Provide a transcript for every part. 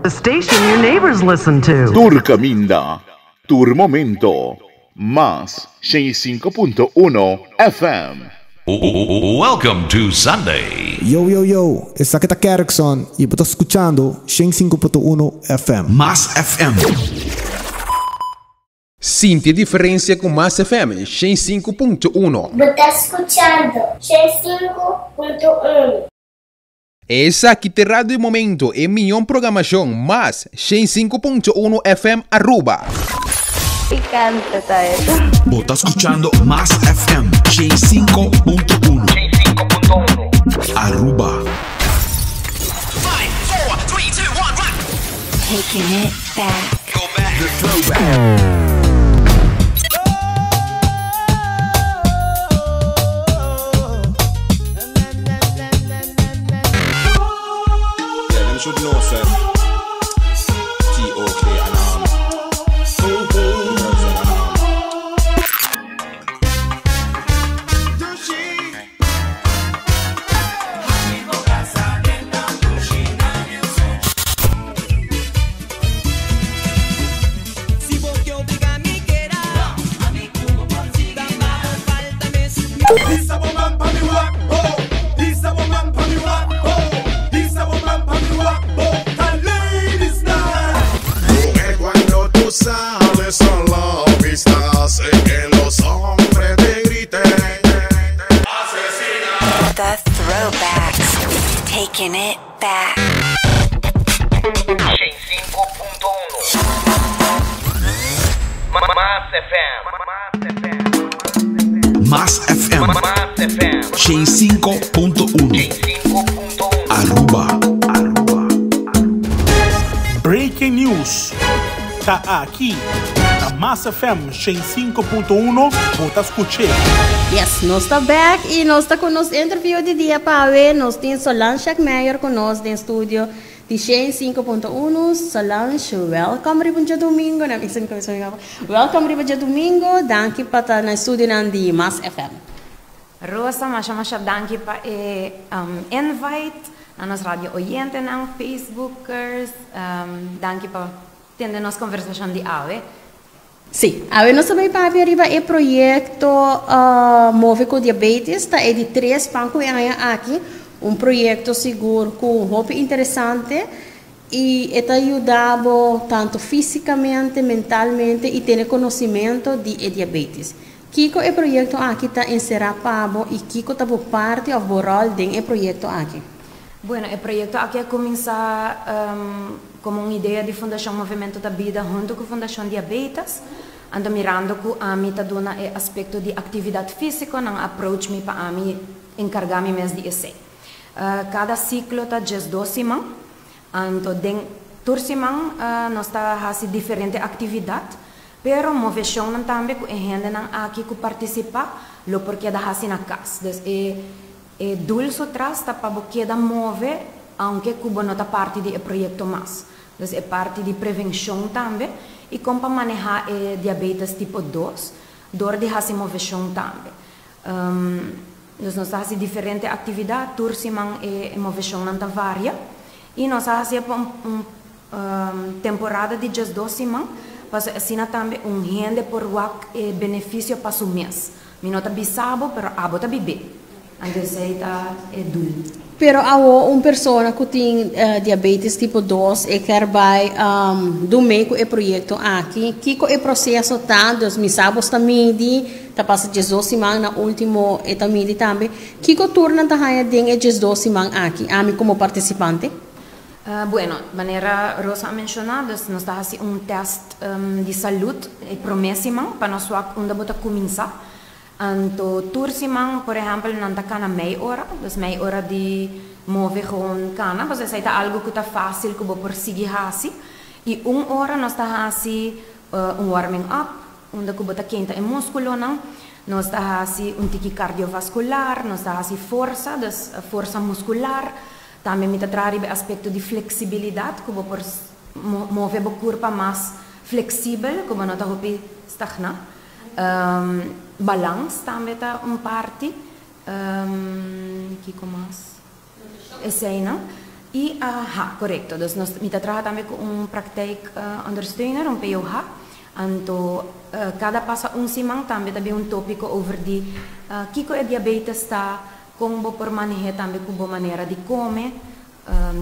The station your neighbors listen to. Tur caminda, tur momento, Mas 105.1 FM. Welcome to Sunday. Yo yo yo, esaki ta Kerkson y bo ta scuchando 105.1 FM. Mas FM. Sinti e diferencia cu Mas FM 105.1. Bo ta scuchando 105.1. Esaki t'e radio di momento, e miyon programacion Mas 105.1 FM Aruba. Picante ta eso. Bo ta scuchando Mas FM 105.1 Aruba. Taking it back. The throwback. Yeah, them should know, sir. T-O-K and the girls and Mujer, cuando tú sales a la pista, hace que los hombres te griten. The throwbacks. Taking it back. Mas FM. 105.1 Aruba. Breaking news. Ta aki na Mas FM 105.1 bo ta scuch'e. Yes, nos ta back y nos ta cu nos interview di dia pa awe. Nos tin Solange Schackmeyer cu nos den studio di 105.1. Solange, welcome riba djadomingo. Na mi Welcome riba djadomingo. Danki pa ta na studio nan di Mas FM. Rosa, masha masha danki pa e invite na nos radio oyentenan, Facebookers, danki pa tende nos conversacion di awe. Si, awe nos ta bay papia riba e proyecto Move cu Diabetes, ta e di tres pan cu e aña aki, un proyecto sigur cu hopi interesante y e ta yuda bo tanto fisicamente, mentalmente y tene conocimento di e diabetes. Kico e proyecto aki ta encera pa bo y kico ta bo parti of bo rol den e proyecto aki? Bueno, e proyecto aki a cuminsa como un idea di Fundacion Movemento ta Bida hunto cu Fundacion Diabetes. Anto mirando cu ami ta duna e aspecto di actividad fisico, nan a approach mi pa ami encarga mi mes di esey. Cada ciclo ta 12 siman, anto den tur siman nos ta haci diferente actividad, pero movecionnan tambe cu e hendenan aki cu participa lo por keda haci na cas. Dus e e doel so tras ta pa bo keda move aunke cu bo no ta parti di e proyecto mas. Dus e parti di prevencion tambe y con pa maneha e diabetes tipo 2 door di haci movecion tambe. Dus nos ta haci diferente actividad, tur siman e movecionnan ta varia y nos a haci pa un temporada di 12 siman, pasobra asina tambe un hende por wak e beneficio pa su mes. Mi no ta bisa bo, pero abo ta bibe. Anto esey ta e doel. Pero awo un persona cu tin diabetes tipo 2 e kier bay do mee cu e proyecto aki, kico e proceso ta? Dus mi sa bos ta midi, ta pasa 12 siman, na ultimo e ta midi tambe. Kico tur nan ta haya den e 12 siman aki, ami como participante? Bueno, manera Rosa a menciona, dus nos ta haci un test di salud e prome siman pa nos wak unda bo ta cuminsa. Anto tur siman, por ehempel, nan ta cana mei ora, dus mei ora di move gewoon cana, pasobra esey ta algo cu ta facil cu bo por sigui haci. Y un ora nos ta haci un warming up, unda cu bo ta kenta e musculonan. Nos ta haci un tiki cardiovascular, nos ta haci forsa, dus forsa muscular. Tambe mi ta traha riba e aspecto di flexibilidad, cu bo por move bo curpa mas flexibel, cu bo no ta hopi stagna. Balans tambe ta un parti. Kico mas? Eseynan. IAH, korekto. Dus nos mi ta traha tambe ku un praktijk ondersteuner, un POH. Anto kada pasa un siman tambe ta bin un tópiko over di kiko e diabetes ta, kon bo por maneh'é tambe ku bo manera di kome.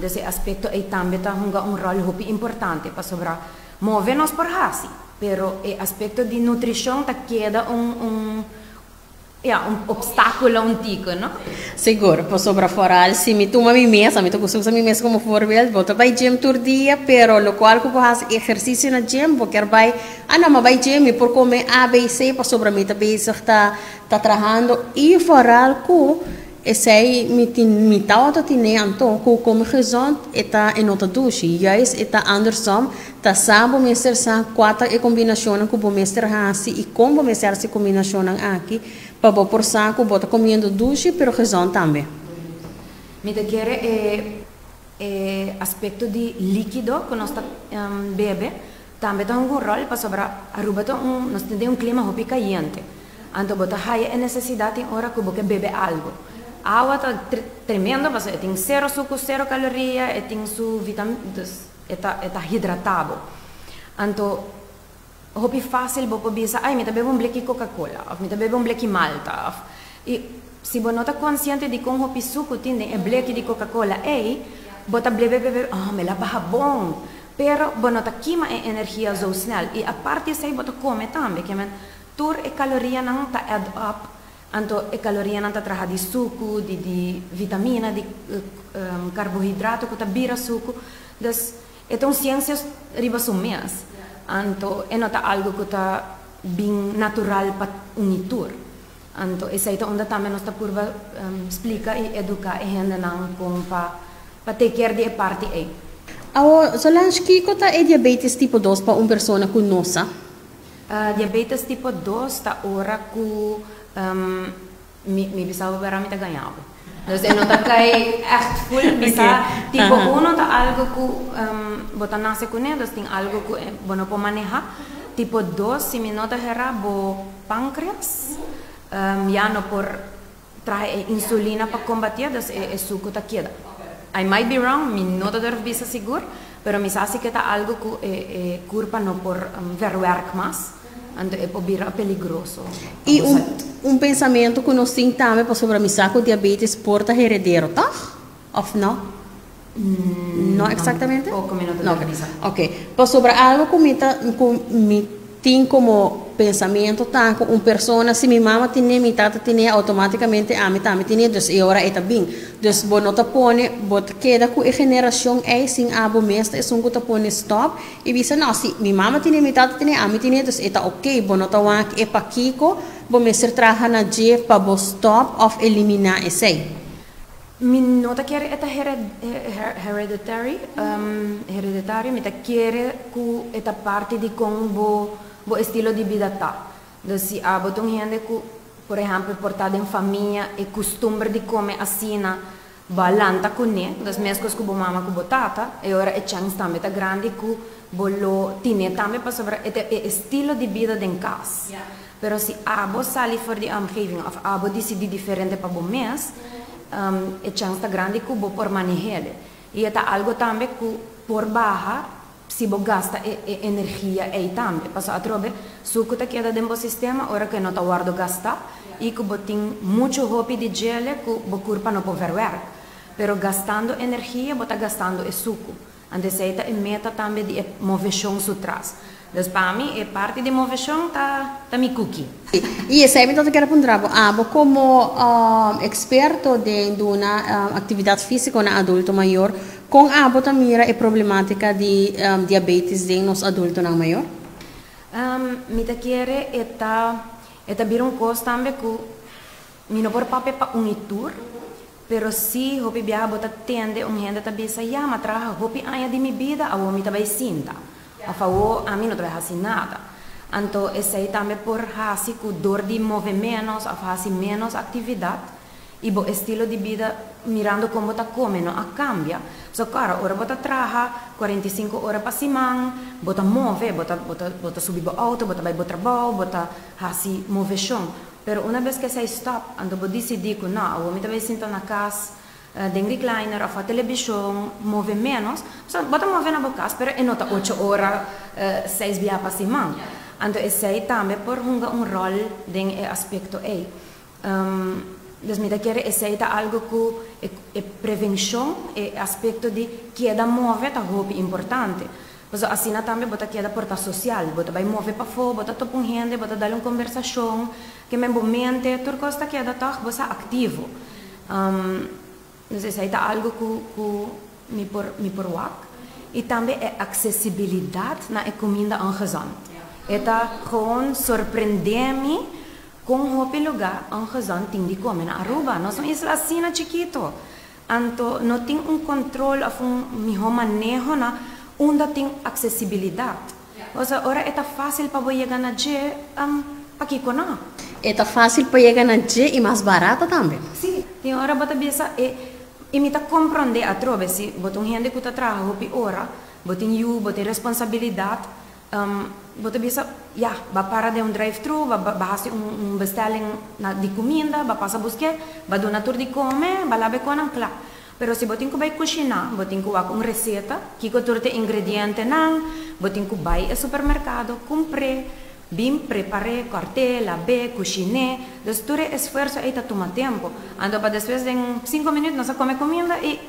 Dus e aspekto ei tambe ta hunga un ròl hopi importante pasobra move nos por hasi, pero e aspekto di nutrishon ta keda un un Ya, un obstáculo un tico, no? Sigur, pasobra foral si mi tuma mi mes, ami ta gusta usa mi mes como voorbeeld, bo ta bai gym tur dia, pero locual cu bo haci ehercicio na gym, bo kier bai, ah no, mi a bai gym, mi por come A, B, C, pasobra mi ta bezig ta ta trahando, y foral cu esey mi tin, mi tawata tine anto cu come gezond e ta e no ta dushi, juist e ta andersom, Ta sa bo mester sa kua ta e kombinashonnan ku bo mester hasi i kon bo mester hasi e kombinashonnan aki pa bo por sa ku bo ta komiendo dushi pero gezond tambe. Mi ta kere e e aspekto di likido ku nos ta bebe tambe ta hunga un ròl pasobra Aruba ta un nos tin den un klima hopi kayente anto bo ta haya e nesesidat tin ora ku bo ke bebe algu. Awa ta tremendo pasobra e tin sero suku sero kaloria e tin su vitam dus. E ta e ta hidratá bo. Anto hopi fásil bo por bisa, ai mi ta bebe un bleki Coca-Cola òf mi ta bebe un bleki Malta òf. I si bo no ta konsiente di kon hopi suku tin den e bleki di Coca-Cola ei, bo ta blebe bebe, oh mi la baha bon! Pero bo no ta kima e energia zo snèl. I aparte esei bo ta kome tambe, ke men tur e kalorianan ta add up. Anto e kalorianan ta traha di suku, di di vitamina, di karbohidrato ku ta bira suku. Dus e ta un siensia riba su mes. Anto e no ta algu ku ta bin natural pa un i tur. Anto esei ta unda tambe nos ta purba splika i eduká e hendenan kon pa pa take care di e parti ei. Awor, Solange, kiko ta e diabetes tipo dos pa un persona ku no sa? Diabetes tipo dos ta ora ku mi mi bisa bo bera mi ta gaña bo. Dus e no ta kai ègt ful bisa. Tipo uno ta algu ku bo ta nase kuné, dus tin algu ku bo no por manehá. Tipo dos si mi no ta herá bo pánkreas ya no por traha e insulina pa kombatié, dus e suku ta keda. I might be wrong, mi no ta durf bisa sigur, pero mi sa si ke ta algu ku e e kurpa no por verwerk mas, anto e por bira peligroso pa I bo un salud. un pensamentu ku nos tin tambe pasobra mi sa ku diabetes por ta heredero, tòg? Òf no? No exactamente? Tampoco mi no ta durf bisa. Ok. Pasobra algo ku mi ta ku mi tin komo pensamiento ta ku un persona si mi mama tine mi tata tine automaticamente ami tambe tine dus e ora e ta bin. Dus bo no ta pone bo ta keda ku e generacion ei sin abo mes ta esun ku ta pone stop i bisa no si mi mama tine mi tata tine ami tine dus e ta ok bo no ta wak e pakiko bo mester traha na dje pa bo stop of elimina esei. Mi no ta kere e ta hereditary, hereditario, mi ta kere ku e ta parti di kon bo bo estilo di bida ta. Dus si abo ta un hende ku, por ehèmpel, por ta den famia e kustumber di kome asina, bo a lanta kuné, dus meskos ku bo mama ku bo tata, e ora e chèns tambe ta grandi ku bo lo tine tambe pasobra e ta e estilo di bida den kas. Pero si abo sali for di omgeving òf abo disidí diferente pa bo mes, e chèns ta grandi ku bo por maneh'é. I e ta algu tambe ku por baha si bo gasta e e energia ei tambe. Pasobra atrobe suku ta keda den bo sistema ora ku e no ta wòrdu gastá i ku bo tin muchu hopi di djele ku bo kurpa no por verwerk. Pero gastando energia bo ta gastando e suku. Anto esei ta e meta tambe di e moveshon su tras. Dus pa mi e parti di moveshon ta ta mi kuki. I esei mi tabata kier a puntra bo, abo komo eksperto den duna aktividat físiko na adulto mayor, kon abo ta mira e problematika di diabetes den nos adultonan mayor? Mi ta kere e ta e ta bira un kos tambe ku mi no por papia pa un i tur, Pero si hopi biaha bo ta tende un hende ta bisa, Ya, m'a traha hopi aña di mi bida, awor mi ta bai sinta. Of awor ami no ta bai hasi nada. Anto esei tambe por hasi ku dor di move ménos of hasi ménos aktividat i bo estilo di bida mirando kon bo ta kome no a kambia. So kòrda, ora bo ta traha 45 ora pa siman, bo ta move, bo ta bo ta bo ta subi bo outo, bo ta bai bo trabou, bo ta hasi moveshon. Pero una bes ke esei stop, anto bo disidí ku no, awor mi ta bai sinta na kas. Den recliner of television, move menos. So, bo ta move na bo cas, pero e no ta 8 ora, 6 biaha pa siman. Anto esey tambe por hunga un rol den e aspecto ey. Dus mi ta kere esey ta algo cu e prevencion, e aspecto di keda move ta hopi importante. Pasobra asina tambe bo ta keda por ta social, bo ta bay move pafo, bo ta topa un hende, bo ta dal un conversacion, ke men bo mente, tur cos ta keda toch bo sa activo. Dus esey ta algo cu cu mi por mi por wak. Y tambe e accesibilidad na e cuminda ongezond. E ta gewoon sorprende mi con hopi lugar ongezond tin di come na Aruba. Nos un isla asina chikito. Anto no tin un control of un miho maneho na unda tin accesibilidad. Osea, ora e ta facil pa bo yega na dje, pakico no? E ta facil pa yega na dje y mas barata tambe. Sí, tin ora bo ta bisa e, y mi ta comprende atrobe, si bo ta un hende cu ta traha hopi ora, bo tin yu, bo tin responsabilidad, bo ta bisa, ya, ba para den un drive-thru, ba ba haci un bestelling na di cuminda, ba pasa busque, ba duna tur di come, ba laba e conan, cla. Pero si bo tin cu bay cushina, bo tin cu wak un receta, kico tur t'e ingredientenan, bo tin cu bay e supermercado, cumpr'é, bin prepar'é, cort'é, lab'é, cushin'é. Dus tur e esfuerso ey ta tuma tempo. Anto pa despues den cinco minuut nos a come cuminda y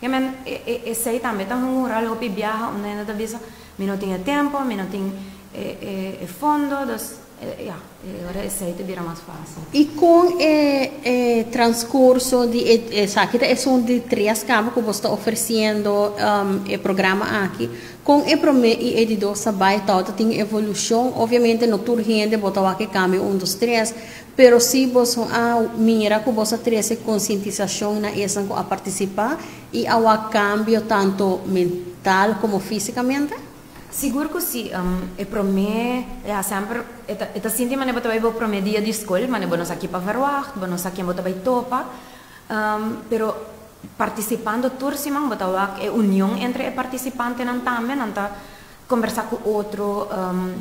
ke men esey tambe ta hunga un rol hopi biaha unda hende ta bisa mi no tin e tempo, mi no tin e fondo, dus. Ya, e ora esei ta bira mas fácil. I kon e transkurso di e esaki ta esun di tres kaba ku bo sta ofresiendo e programa aki, kon e promé i e di dos ta bai tòg ta tin evolushon? Obviamente no tur hende bo ta wak e kambio un dos tres, pero si boso a mira ku boso a trese konsientisashon na esnan ku a partisipá i a wak kambio tanto mental komo físikamente? Sigur ku si. E promé, ya, semper e ta e ta sinti manera bo ta bai bo promé dia di skol, manera bo no sa ki pa verwagt, bo no sa ken bo ta bai topa. Pero partisipando tur siman bo ta wak e union entre e partisipantenan tambe, nan ta kombersá ku otro,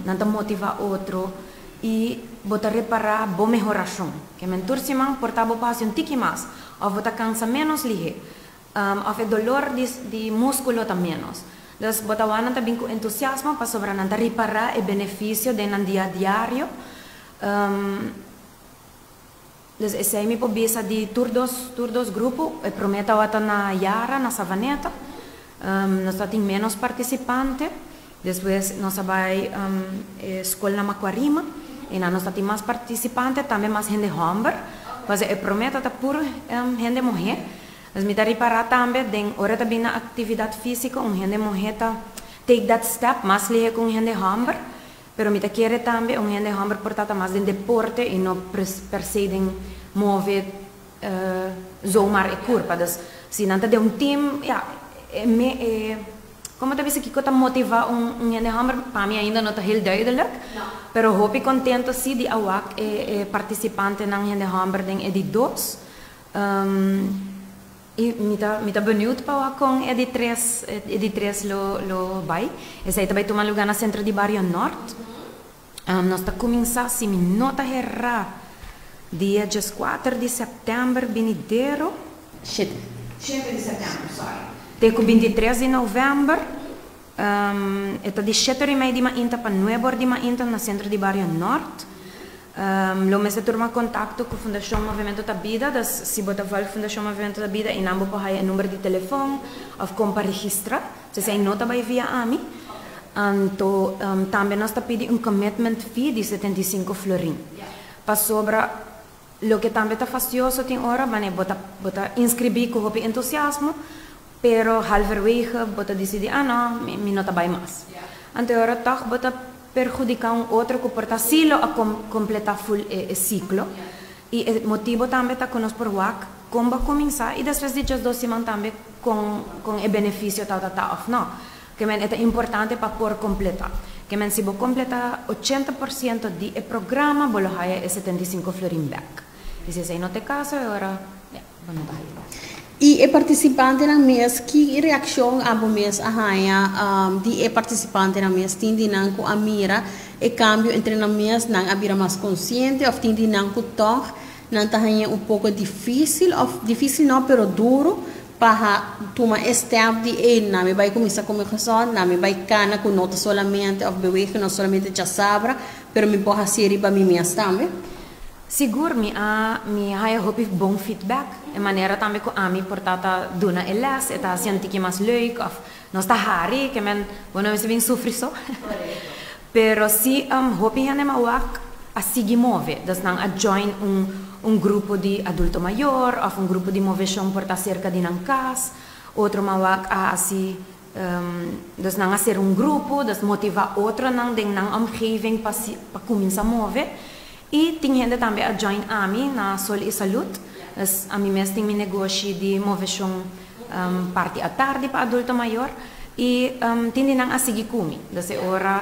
nan ta motivá otro i bo ta repará bo mehorashon. Ke men tur siman por ta bo por hasi un tiki mas òf bo ta kansa ménos lihé. Of e dolor di di musculo ta menos. Dus bo ta wak nan ta bin cu entusiasmo pasobra nan ta ripara e beneficio den nan dia diario. Dus esey mi por bisa di tur dos tur dos grupo. E prome tawata na Yara na Savaneta. Nos tabatin menos participante. Despues nos a bay e scol na Macuarima. Eynan nos tabatin mas participante, tambe mas hende homber. Pasobra e prome tawata puro hende muhe. Dus mi ta ripará tambe den ora ta bin na aktividat físiko un hende muhé ta take that step mas lihe ku un hende hòmber, pero mi ta kere tambe un hende hòmber por ta ta mas den deporte i no per se den move zomaar e kurpa. Dus si nan ta den un team ya e me e komo ta bisa kiko ta motivá un un hende hòmber pa mi ainda no ta heel duidelijk, pero hopi kontento si di a wak e e partisipantenan hende hòmber den e di dos. I mi ta mi ta benieuwd pa wak kon e di tres e di tres lo lo bai. Esei ta bai tuma luga na Centro di Bario Nort. Nos ta kuminsá, si mi no ta herá, dia dieskuater di sèptèmber binidero. Shete. Shete di sèptèmber, sòri. Te ku bintitres di novèmber. E ta di shete ora i mei di mainta pa nuebe ora di mainta na Centro di Bario Nort. Lo mester tuma kontakto ku Fundashon Movimento Ta Bida, dus si bo ta vòlg Fundashon Movimento Ta Bida einan bo por haya e number di telefòn òf kon pa registrá. Si esei no ta bai via ami. Anto tambe nos ta pidi un commitment fee di 75 florin. Pasobra loke tambe ta fastioso tin ora manera bo ta bo ta inskribí ku hopi entusiasmo, pero halverwege bo ta disidí, ah no, mi no ta bai mas. Anto e ora tòg bo ta Perhudica un otro cu por ta si lo a completa full e ciclo. Y e motibo tambe ta cu nos por wak con bo a cuminsa y despues di djes dos siman tambe con con e beneficio ta ta of no. Ke men e ta importante pa por completa. Ke men si bo completa 80% di e programa bo lo haya e 75 florin bek. Y si esey no ta e caso e ora ya bo no ta haya. I e partisipantenan mes, ki reakshon abo mes a haña di e partisipantenan mes? Tin di nan ku a mira e kambio entre nan mes, nan a bira mas konsiente òf tin di nan ku tòg nan ta haña un poko difísil òf difísil no pero duru pa tuma e step di ey nan mi bai kuminsá kome gezond, nan mi bai kana ku no ta solamente òf bewegen no solamente djasabra pero mi por hasié riba mi mes tambe. Sigur mi a mi haya hopi bon feedback, e manera tambe ku ami por ta ta duna e les e ta hasi un tiki mas leuk òf nos ta hari ke men bo no mester bin sufri so. Pero si hopi hende m'a wak a sigui move, dus nan a join un un grupo di adulto mayor of un grupo di moveshon por ta serka di nan kas, otro m'a wak a hasi dus nan a ser un grupo, dus motiva otronan den nan omgeving pa si pa kuminsá move. I tin hende tambe a join ami na Sol i Salud, dus ami mes tin mi negoshi di moveshon parti atardi pa adulto mayor i tin di nan a sigui ku mi. Dus e ora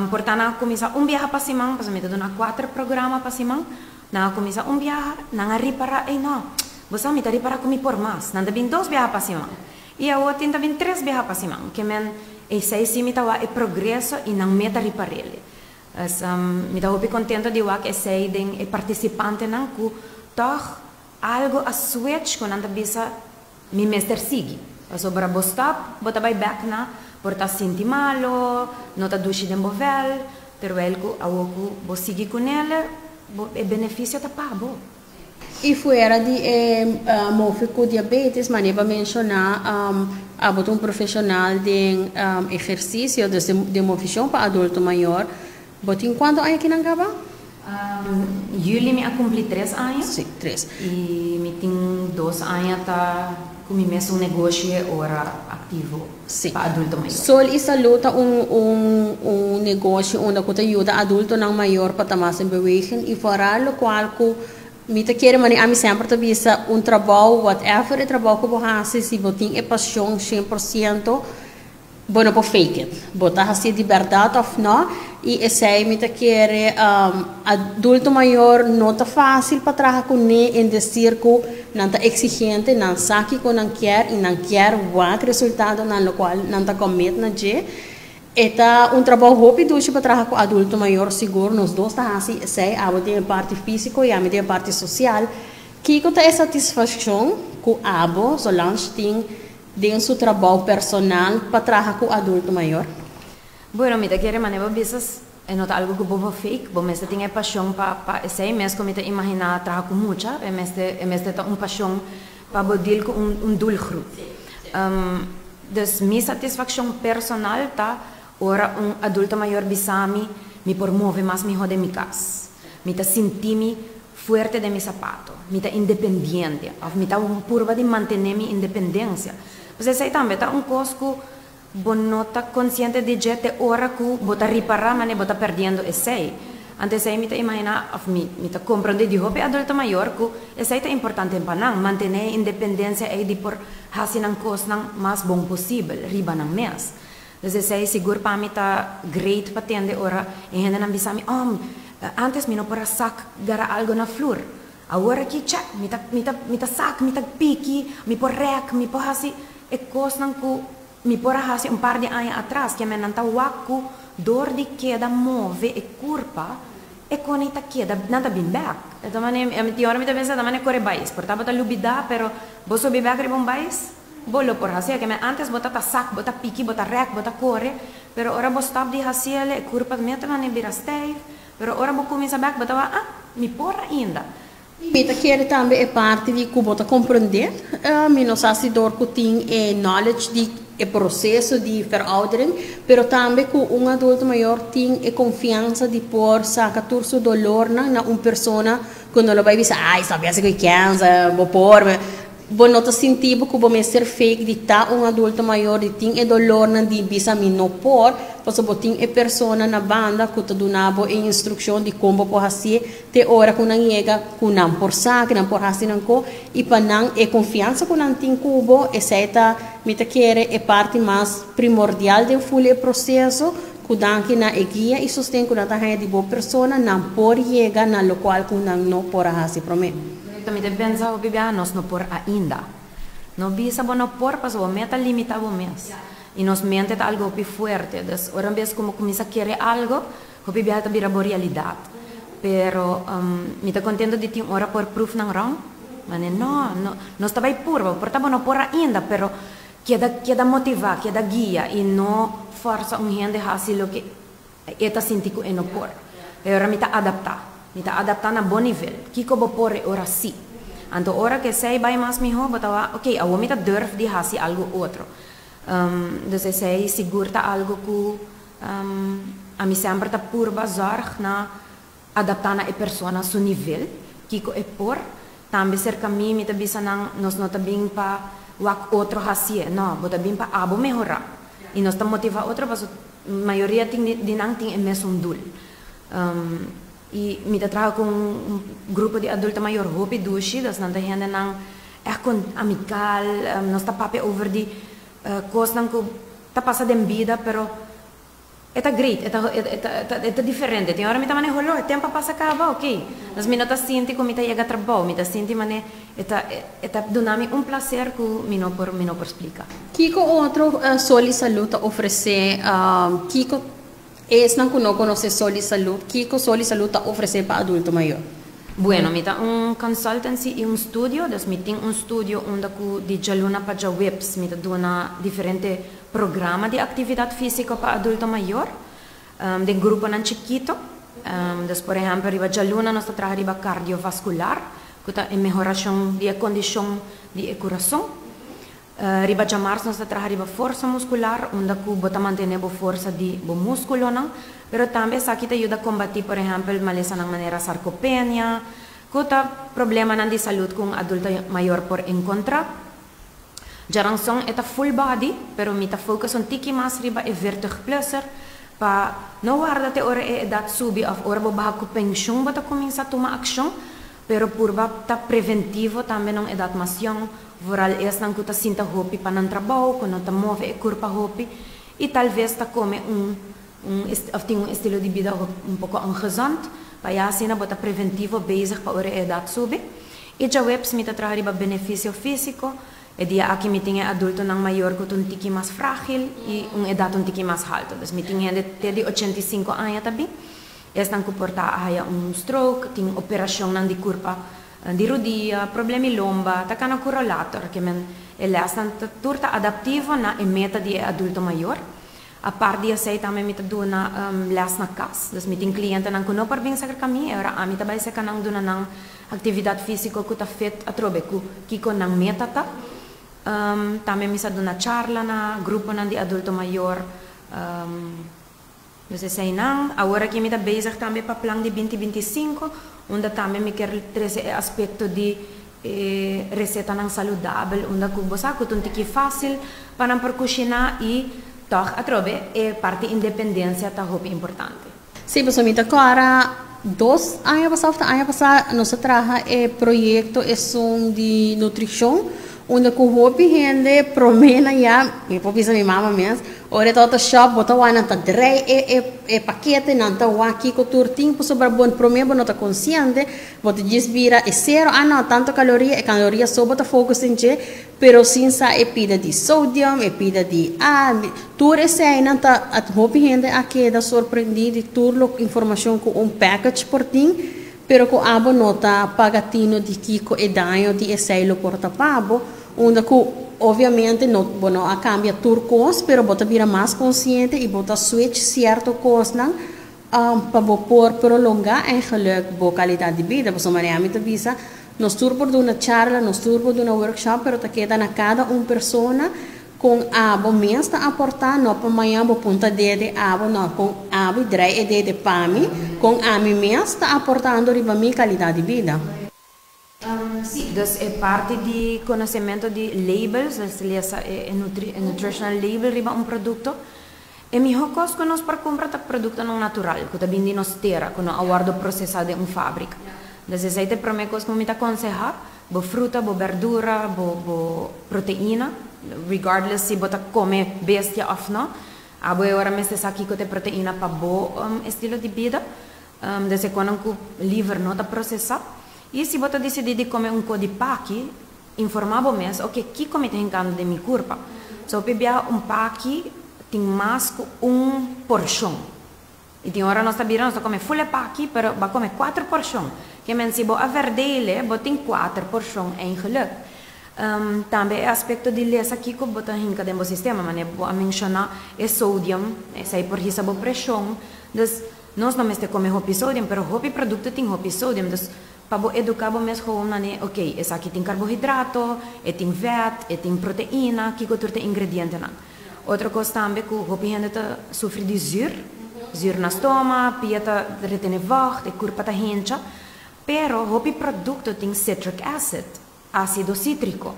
por ta nan a kuminsá un biaha pa siman, pasobra mi ta duna kuater programa pa siman, nan a kuminsá un biaha, nan a ripará, ey no, bo sa mi ta ripará ku mi por mas, nan ta bin dos biaha pa siman i awor tin ta bin tres biaha pa siman, ke men esei si mi ta wak e progreso i nan meta ripar'el. Dus mi ta hopi kontento di wak esei den e partisipantenan ku tòg Algo a switch cu nan ta bisa mi mester sigui. Pasobra bo stop, bo ta bay bek na por ta sinti malo, no ta dushi den bo vel, terwijl cu awo cu bo sigui cu nele, bo e beneficio ta pa bo. Y fuera di e mofi cu diabetes, mane bo a menciona, abo ta un profesional den ehercicio, dus den moficion pa adulto mayor. Bo tin kuantu aña kinan kaba? Juli mi a kumpli tres aña. Sí, tres. I mi tin dos aña ta ku mi mesun negoshi e ora aktivo pa adulto mayor. Sol i Salud ta un un un negoshi unda ku ta yuda adultonan mayor pa ta mas en beweging i foral lokual ku mi ta kere manera ami semper ta bisa un trabou whatever e trabou ku bo hasi si bo tin e pasion 100% Bo no por fake it. Bo ta hacié di berdad of no. Y esey mi ta kere adulto mayor no ta facil pa traha cu ne en decir cu nan ta exigente, nan sa kico nan kier y nan kier wak resultadonan locual nan ta commit na dje. E ta un trabou hopi dushi pa traha cu adulto mayor sigur. Nos dos ta haci esey, abo den e parti fisico y ami den e parti social. Kico ta e satisfaccion cu abo, Solange, tin Den su trabou personal pa traha ku adulto mayor. Bueno, mi ta kere manera bo bisa e no ta algo ku bo por fake, bo mester tin e pashon pa pa esei, mes ku mi ta imaginá traha ku mucha, e mester e mester ta un pashon pa bo deal ku un un doelgroep. Dus mi satisfakshon personal ta ora un adulto mayor bisa mi, mi por move mas mihó den mi kas, mi ta sinti mi Fuerte den mi sapato, mi ta independiente of mi ta purba di mantene mi independencia. Pues esey tambe ta un cos cu bo no ta consciente di dje te ora cu bo ta ripara mane bo ta perdiendo esey. Anto esey mi ta imagina of mi mi ta comprende di hopi adulto mayor cu esey ta importante pa nan, mantene e independencia ey di por haci nan cosnan mas bon posibel riba nan mes. Dus esey sigur pa mi ta great pa tende ora e hendenan bisa mi, oh, antes mi no por a sak gara algo na flur. Awor aki, check, mi ta, mi ta, mi ta sak, mi ta piki, mi por rek, mi por hasi e kosnan ku mi por a hasi un par di aña atras. Kiamen nan ta wak ku dor di keda move e kurpa, e koni ta keda, nan ta bin bek. E ta mane, mi tin ora mi ta pensa, ta mane kore bais. Por ta bo ta lubida, pero bo subi bek riba un bais. Bo lo por hasié, keme antes bo ta ta sak, bo ta piki, bo ta rèk, bo ta kore, pero ora bo stòp di hasiel e kurpa mester mane bira stijf, pero ora bo kuminsá bèk bo ta wak, ah, mi por ainda. Mi ta kere tambe e parti di ku bo ta komprendé, mi no sa si dor ku tin e knowledge di e proseso di veroudering, pero tambe ku un adulto mayor tin e konfiansa di por saka tur su dolornan na un persona ku no lo bai bisa, ay, stòp di hasi ku e kènsa, bo por. Bo no ta sinti bo ku bo mester fake di ta un adulto mayor, di tin e dolornan di bisa mi no por, pasobra bo tin e persona na banda ku ta duna bo e instrukshon di kon bo por hasié te ora ku nan yega ku nan por sa, ku nan por hasi nan ko, i pa nan e konfiansa ku nan tin ku bo, esei ta, mi ta kere, e parti mas primordial den ful e proseso, ku danki na e guia i sosten ku nan ta haña di bo persona, nan por yega na lokual ku nan no por a hasi promé. Mi ta pensa hopi bia nos no por ainda. No bisa bo no por pasobra bo meta limita bo mes. I nos mente ta algo hopi fuerte. Dus ora bes ku bo kuminsa kere algo, hopi bia ta bira bo realidat. Pero mi ta contento di tin ora por proof nan wrong. Mane no, no, nos ta bay purba, por ta bo no por ainda, pero keda keda motiva, keda guia y no forsa un hende haci loke e ta sinti cu e no por. E ora mi ta adapta, mi ta adapta na bo nivel, kico bo por e ora si. Anto ora cu esey bay mas miho bo ta wak, ok, awo mi ta durf di haci algo otro. Dus esey sigur ta algo cu Ami semper ta purba zorg na adaptá na e persona su nivel, kiko e por. Tambe serka mi, mi ta bisa nan, nos no ta bin pa wak otro hasié, no, bo ta bin pa abo mehorá. I nos ta motivá otro paso mayoria tin di nan tin e mesun dul. I mi ta traha ku un grupo di adulto mayor hopi dushi, dus nan ta hendenan ègt kon amikal, nos ta papia over di kosnan ku ta pasa den bida pero e ta great, e ta e ta e ta diferente. Tin ora mi ta mane holó, e tempu a pasa kaba, ok. Dus mi no ta sinti ku mi ta yega trabou, mi ta sinti mane e ta e ta duna mi un plaser ku mi no por mi no por splika. Kiko otro Sol i Salud ta ofresé? Kiko esnan ku no konosé Sol i Salud, kiko Sol i Salud ta ofresé pa adulto mayor? Bueno, mi ta un consultancy i un studio, dus mi tin un studio unda ku di djaluna pa djaweps mi ta duna diferente programa di aktividat físiko pa adulto mayor, den gruponan chikito. Dus por ehèmpel riba djaluna nos ta traha riba kardiovaskular, ku ta e mehorashon di e kondishon di e kurason. Riba djamars nos ta traha riba forsa muskular, unda ku bo ta mantené bo forsa di bo múskulonan, pero tambe esaki ta yuda kombatí por ehèmpel malesanan manera sarkopenia, ku ta problemanan di salud ku un adulto mayor por enkontrá. Djaranson e ta full body, pero mi ta focus un tiki mas riba e veertigplusser pa no warda te ora e edat subi òf ora bo baha ku penshun bo ta kuminsá tuma akshon, pero purba ta preventivo tambe na un edat mas yòn. Vooral esnan ku ta sinta hopi pa nan trabou, ku no ta move e kurpa hopi i talves ta kome un un òf tin un estilo di bida un poko ongezond, pa ya asina bo ta preventivo bezig pa ora e edat subi. I djaweps mi ta traha riba benefisio físiko, e dia aki mi tin e adultonan mayor ku ta un tiki mas frágil i un edat un tiki mas haltu. Dus mi tin hende te di 85 aña ta bin, esnan ku por ta a haya un stroke, tin operashonnan di kurpa Di rudia, problema lomba, ta kana ku rolator, ke men e lèsnan ta tur ta adaptivo na e meta di e adulto mayor. Apart di esei tambe mi ta duna lès na kas, dus mi tin klientenan ku no por bin serka mi, e ora ami ta bai serka nan duna nan aktividat físiko ku ta fit atrobe ku kiko nan meta ta. Tambe mi sa duna charla na gruponan di adulto mayor. Dus eseinan, awor aki mi ta bezig tambe pa plan di 2025, unda tambe mi kier trese e aspecto di e recetanan saludabel, unda cu bo sa cu ta un tiki facil pa nan por cushina y tog atrobe e parti independencia ta hopi importante. Sí, pasobra mi ta cora dos aña pasa of ta aña pasa nos a traha e proyecto esun di nutricion, unda cu hopi hende prome na ya, mi por bisa mi mama mes, Ora e tabata shop bo ta wak nan ta drei e e e pakete nan ta wak kiko tur tin pasobra bo prome bo no ta konsiente bo ta djis bira e sero ah no tanto kaloria e kaloria so bo ta focus den dje pero sin sa e pida di sodium e pida di a tur eseinan ta hopi hende a keda sorprendi di tur lo informashon ku un package por tin pero ku abo no ta paga tino di kiko e daño di esei lo por ta pa bo unda ku Obviamente no bo no a cambia tur cos pero bo ta bira mas consciente y bo ta switch cierto cosnan pa bo por prolonga eigenlijk bo calidad di bida. Pasobra manera mi ta bisa nos tur por duna charla, nos tur por duna workshop pero ta keda na cada un persona con abo mes ta aporta no pa mañan bo punta dede abo no con abo y draai e dede pa mi con ami mes ta aportando riba mi calidad di bida. Sí, dus e parti di konosementu di labels, dus lesa e nutritional label riba un produkto. E mihó kos ku nos por kumpra ta produktonan natural, ku ta bin di nos tera, ku no a wòrdu prosesá den un fábrika. Dus esei ta e promé kos ku mi ta konsehá, bo fruta, bo bèrdura, bo bo proteina, regardless si bo ta kome bestia òf no, abo e ora mester sa kiko ta e proteina pa bo estilo di bida. Dus e konan ku liver no ta prosesá. I si bo ta disidí di kome un ko di paki, informá bo mes, oke, kiko mi ta hinkando den mi kurpa? So hopi biaha un paki tin mas ku un porshon. I tin ora nos ta bira nos ta come full e paki pero bo a come cuater porcion. Ke men si bo a verdele bo tin cuater porcion eigenlijk. Tambe e aspecto di lesa kico bo ta hinca den bo sistema manera bo a menciona e sodium esey por hisa bo presion. Dus nos no mester come hopi sodium pero hopi producto tin hopi sodium dus pa bo educa bo mes gewoon mane ok esaki tin carbohidrato, e tin vet, e tin proteina kico tur ta ingredientenan. Otro kos tambe ku hopi hende ta sufri di zür, zür na stoma, pia ta retene vògt, e kurpa ta hincha. Pero hopi produkto tin citric acid, ásido sítriko.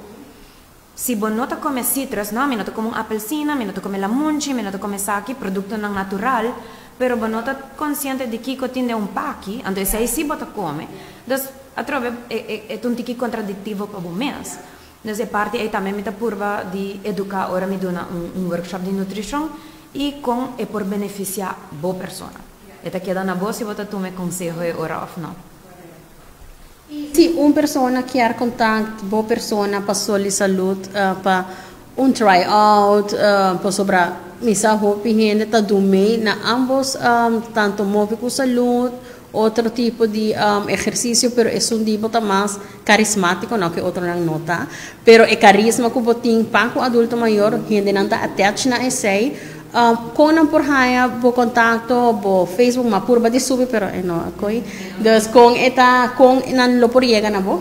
Si bo no ta kome citrus, no, mi no ta kome un apelsina, mi no ta kome lamunchi, mi no ta kome esaki, produktonan natural, pero bo no ta konsiente di kiko tin den un paki, anto esei sí bo ta kome. Dus, atrobe e ta un tiki kontradiktivo pa bo mes. Dus e parti ei tambe mi ta purba di eduká ora mi duna un workshop di nutrishon i kon e por benefisiá bo persona. E ta keda na bo si bo ta tuma e konseho e ora òf no. Si un persona kier kontakt bo persona pa Sol i Salud pa un try out pasobra mi sa hopi hende ta dum'é na ambos tanto move ku salud Otro tipo di ehercicio pero esun di bo ta mas carismatico no ke otronan no ta pero e carisma cu bo tin pa cu adulto mayor hendenan ta attach na esey con nan por haya bo contacto bo Facebook ma purba di subi pero e no a coy dus con e ta con nan lo por yega na bo.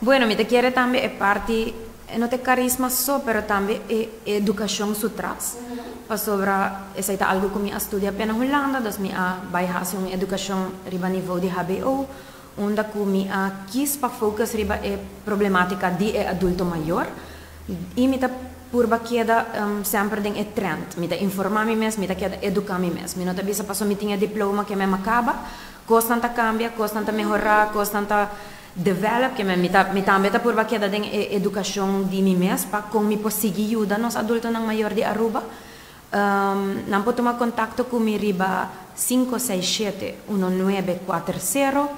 Bueno mi ta kere tambe e parti E no ta e karisma so, pero tambe e edukashon su tras. Pasobra esei ta algu ku mi a studia pena Hulanda, dus mi a bai hasi un edukashon riba nivou di hbo, unda ku mi a kis pa focus riba e problematika di e adulto mayor. I mi ta purba keda semper den e trend. Mi ta informá mi mes, mi ta keda eduká mi mes. Mi no ta bisa pasobra mi tin e diploma ke mi a kaba. Kosnan ta kambia, kosnan ta mehorá, kosnan ta. Develop, ke mi ta mi tambe ta purba keda den e edukashon di mi mes pa kon mi por sigui yuda nos adultonan mayor di Aruba. Nan por tuma kontakto ku mi riba sinku seis shete uno nuebe kuater sero.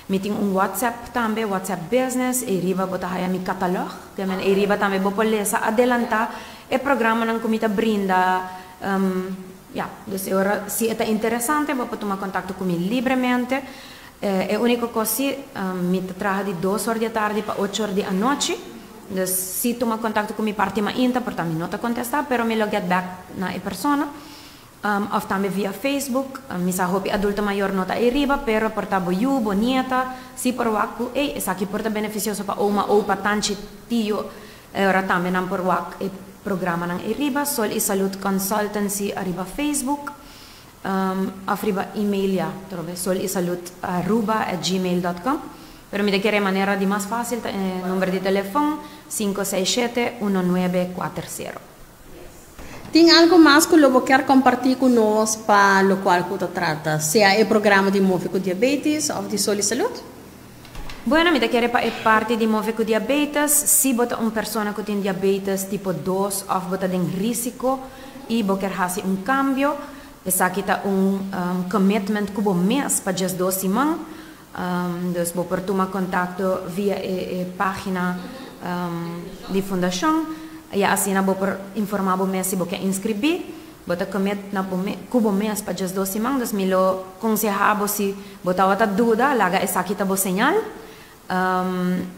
Mi tin un WhatsApp tambe, WhatsApp Business, ei riba bo ta haya mi katalòg. Ke men ei riba tambe bo por lesa adelantá e programanan ku mi ta brinda. Ya, dus e ora si e ta interesante bo por tuma kontakto ku mi libremente. E úniko kos si, mi ta traha di dos or di atardi pa ocho or di anochi. Dus si tuma kontakto ku mi parti mainta, por ta mi no ta kontestá, pero mi lo get back na e persona. Òf tambe via Facebook. Mi sa hopi adulto mayor no ta ei riba, pero por ta bo yu, bo nieta, si por wak ku, ey, esaki por ta benefisioso pa oma, opa, tanchi, tio. E ora tambe nan por wak e programanan ei riba, Sol i Salud Consultancy ariba Facebook. Of riba email ya, trobe solisaludaruba@gmail.com. Pero mi ta kere e manera di mas fácil ta e number di telefon, sinku seis shete, uno nuebe kuater sero. Tin algo mas ku lo bo kier kompartí ku nos pa lokual ku ta trata, sea e programa di Move ku Diabetes òf di Sol i Salud? Bueno, mi ta kere pa e parti di Move ku Diabetes, si bo ta un persona ku tin diabetes tipo dos òf bo ta den rísiko i bo kier hasi un kambio, esaki ta un commitment ku bo mes pa djesdos siman. Dus bo por tuma kontakto via e página di fundashon i asina bo por informá bo mes si bo ke inskribí. Bo ta commit na bo me, cu bo mes pa djesdos siman, dus mi lo conseha bo si bo tawata duda, laga esaki ta bo señal.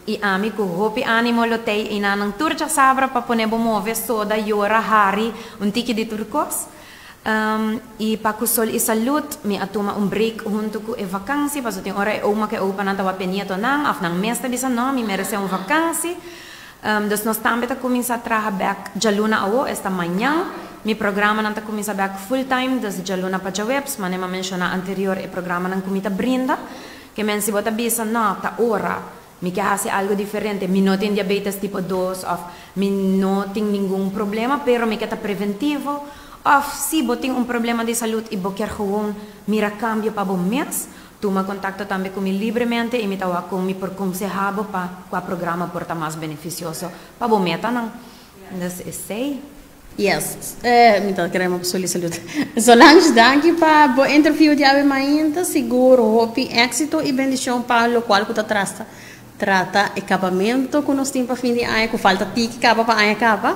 I ami cu hopi animo lo tey einanan tur djasabra pa pone bo move, soda, yora, hari, un tiki di tur cos. I pa cu Sol i Salud mi a tuma un break hunto cu e vakansi, pasobra tin ora e oma cu e opanan ta wapia nietonan of nan mes ta bisa no, mi merece un vakansi. Dus nos tambe ta kuminsá traha bèk djaluna awo, esta mañan. Mi programanan ta kuminsá bèk full time, dus djaluna pa djaweps, manera mi a menshoná anterior e programanan ku mi ta brinda. Ke men si bo ta bisa, no, ta ora, mi ke hasi algu diferente, mi no tin diabetes tipo dos òf mi no tin ningun problema, pero mi ke ta preventivo, òf si bo tin un problema di salud i bo kier gewoon mira kambio pa bo mes, Tuma kontakto tambe ku mi libremente i mi ta wak kon mi por konsehá bo pa kua programa por ta mas benefisioso pa bo metanan. Dus esei. Yes, mi ta kere ma Soli Salud. Solange, danki pa bo interview di awe mainta. Sigur hopi éksito i bendishon pa lokual ku ta trasta. trata e kabamentu ku nos tin pa fin di aña ku falta tiki kaba pa aña kaba.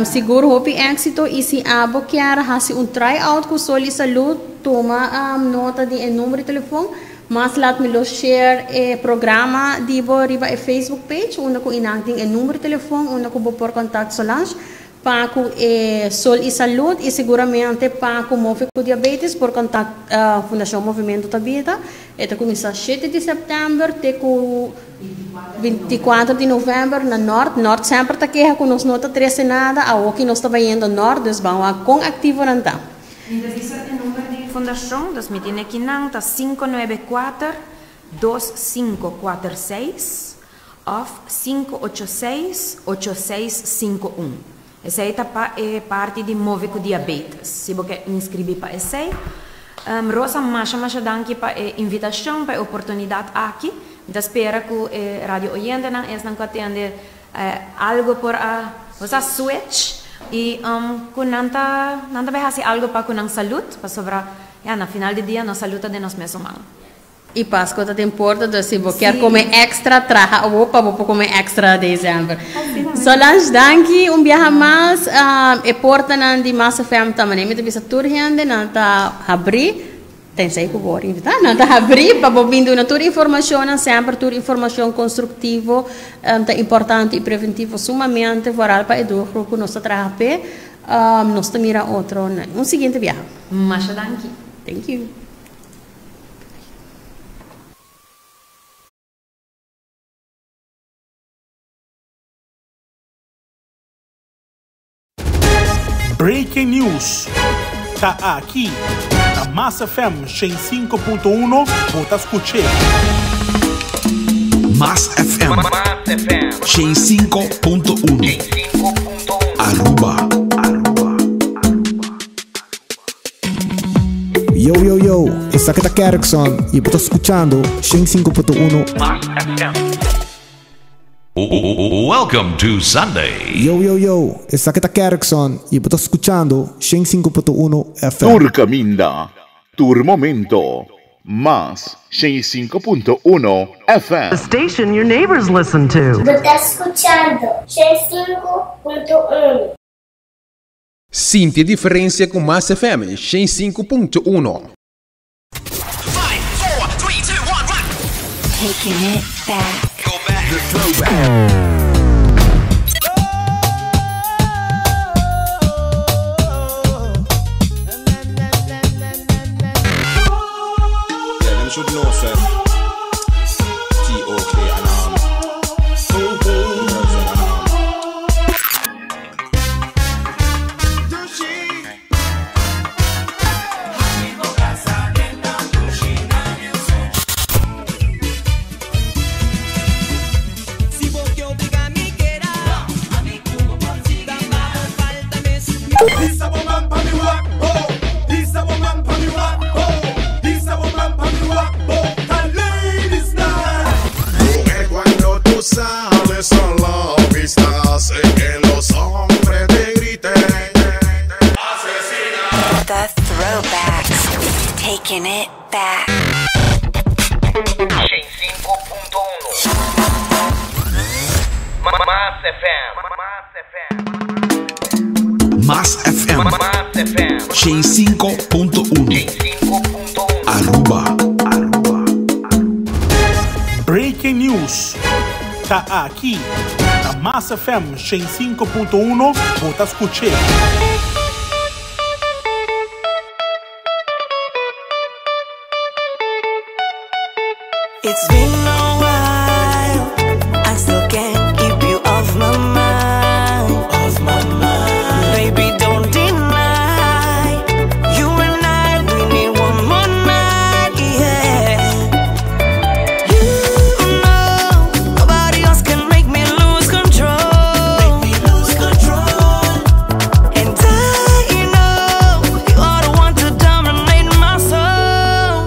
Sigur hopi éksito i si abo kier hasi un try out ku Sol i Salud tuma nota di e number di telefon. Mas lat mi lo share e programa di bo riba e Facebook page unda ku inan tin e number di telefon unda ku bo por contact Solange pa ku e Sol i Salud i seguramente pa ku Move ku Diabetes por contact Fundashon Movimento Ta Bida. E ta kuminsá shete di sèptèmber te ku 24 di novèmber na Nort. Nort semper ta keha ku nos no ta trese nada, awoki nos ta bayendo Nort, dus ban wak kon aktivo nan ta. Mi ta bisa e number di fundashon, dus mi tin aki nan, ta 594 2546 òf 586 8651. Esei ta pa e parti di Move ku Diabetes. Si bo ke inskribí pa esei. Rosa, masha masha danki pa e invitashon, pa e oportunidat aki. Mi ta spera ku e radio oyentenan, esnan ku a tende algo por a, bo sa, switch i ku nan ta nan ta bai hasi algo pa ku nan salud, pasobra ya, na final di dia nos salud ta den nos mesun man. I Pasco ta den porta, dus si bo kier come extra, traha awo pa bo por come extra december. Solange, danki un biaha mas. E portanan di Mas FM ta manera mi ta bisa tur hende, nan ta habri, tensei ku bo invita, nan ta habri pa bo bin duna tur informacionnan, semper tur informacion constructivo ta importante y preventivo sumamente, vooral pa e doelgroep ku nos ta traha p'e. Nos ta mira otro na un siguiente biaha. Masha danki. Thank you. Breaking News ta aki na Mas FM 105.1 bo ta scuche. Mas FM 105.1 Aruba. Yo yo yo, esaki ta Kerkson y bo ta scuchando 105.1 Mas FM. Welcome to Sunday. Yo yo yo, esaki ta Kerkson y bo ta scuchando 105.1 FM. Tur caminda, tur momento, Mas 105.1 FM. The station your neighbors listen to. Bo ta scuchando 105.1. Sinti e diferencia cu Mas FM 105.1. Taking it back. The throwback. Yeah, them should know, sir. T-O-K and the girls and Mujer, cuando tú sales a la vista, hace que los hombres te griten. The throwbacks. Taking it back. Mas FM. Mas FM. 105.1 Aruba. Breaking News ta aki na Mas FM 105.1 bo ta scuche. It's been a while. I still can't keep you off my mind. Off my mind. Baby, don't deny. You and I, we need one more night. Yeah. You know, nobody else can make me lose control. Make me lose control. And I know you are the one to dominate my soul.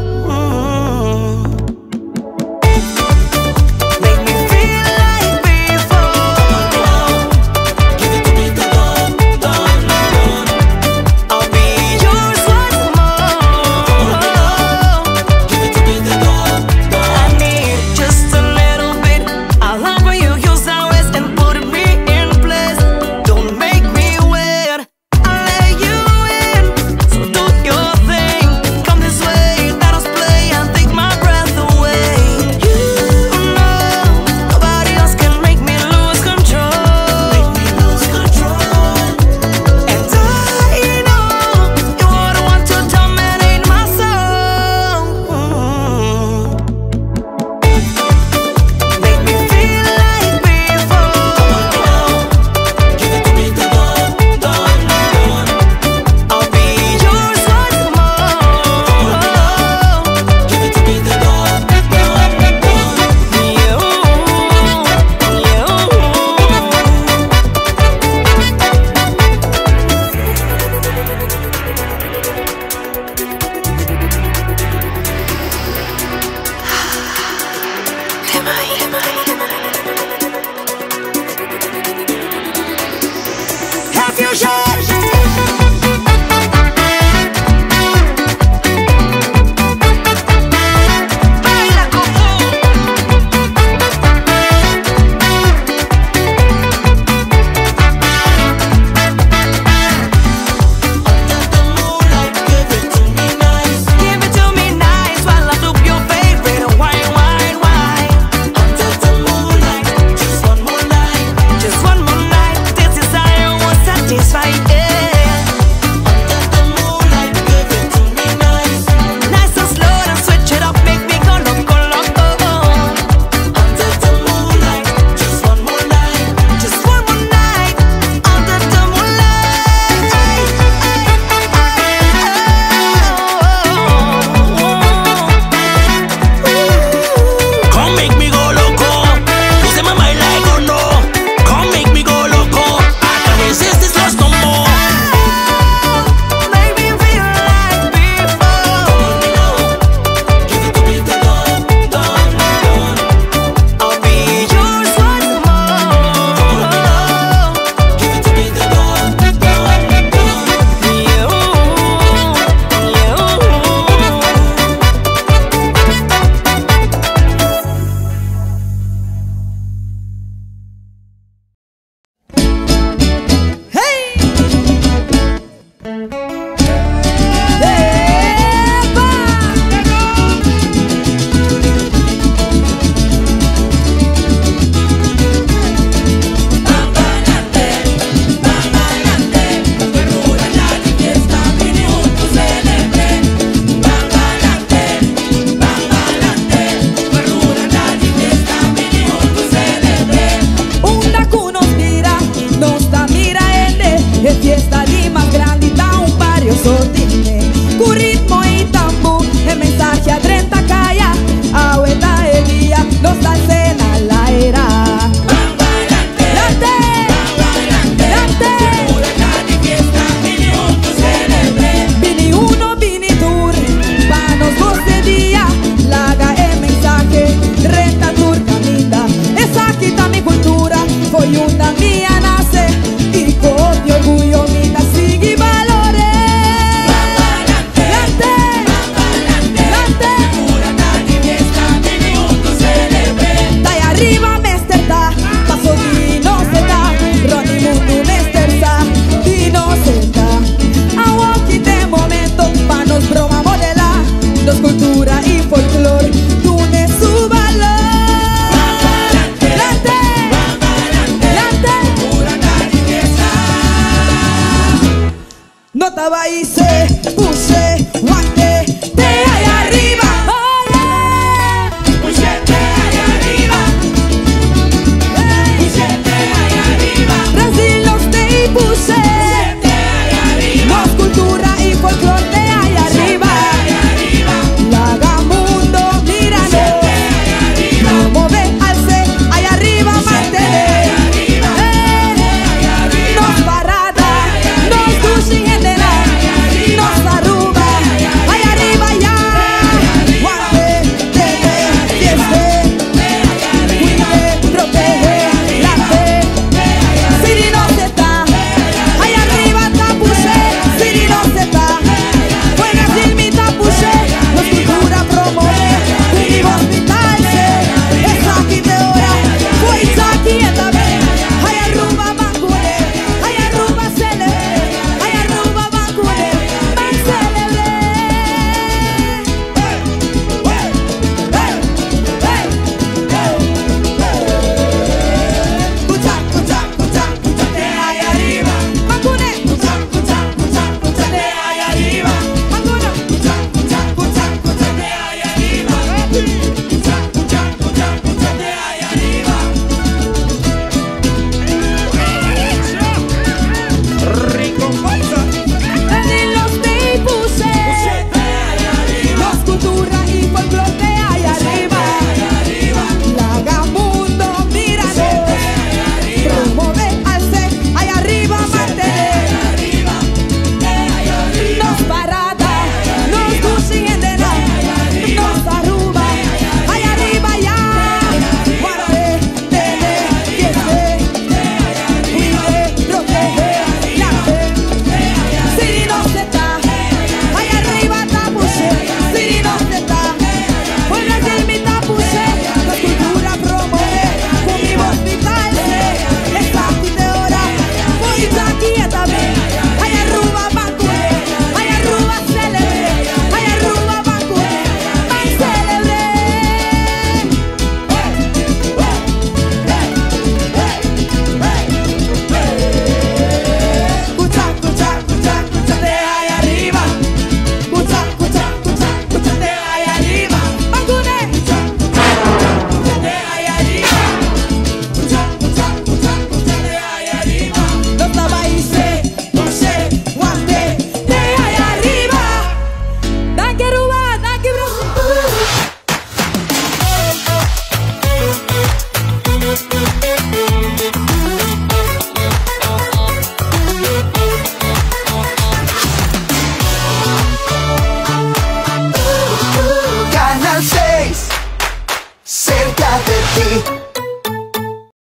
detrás de ti.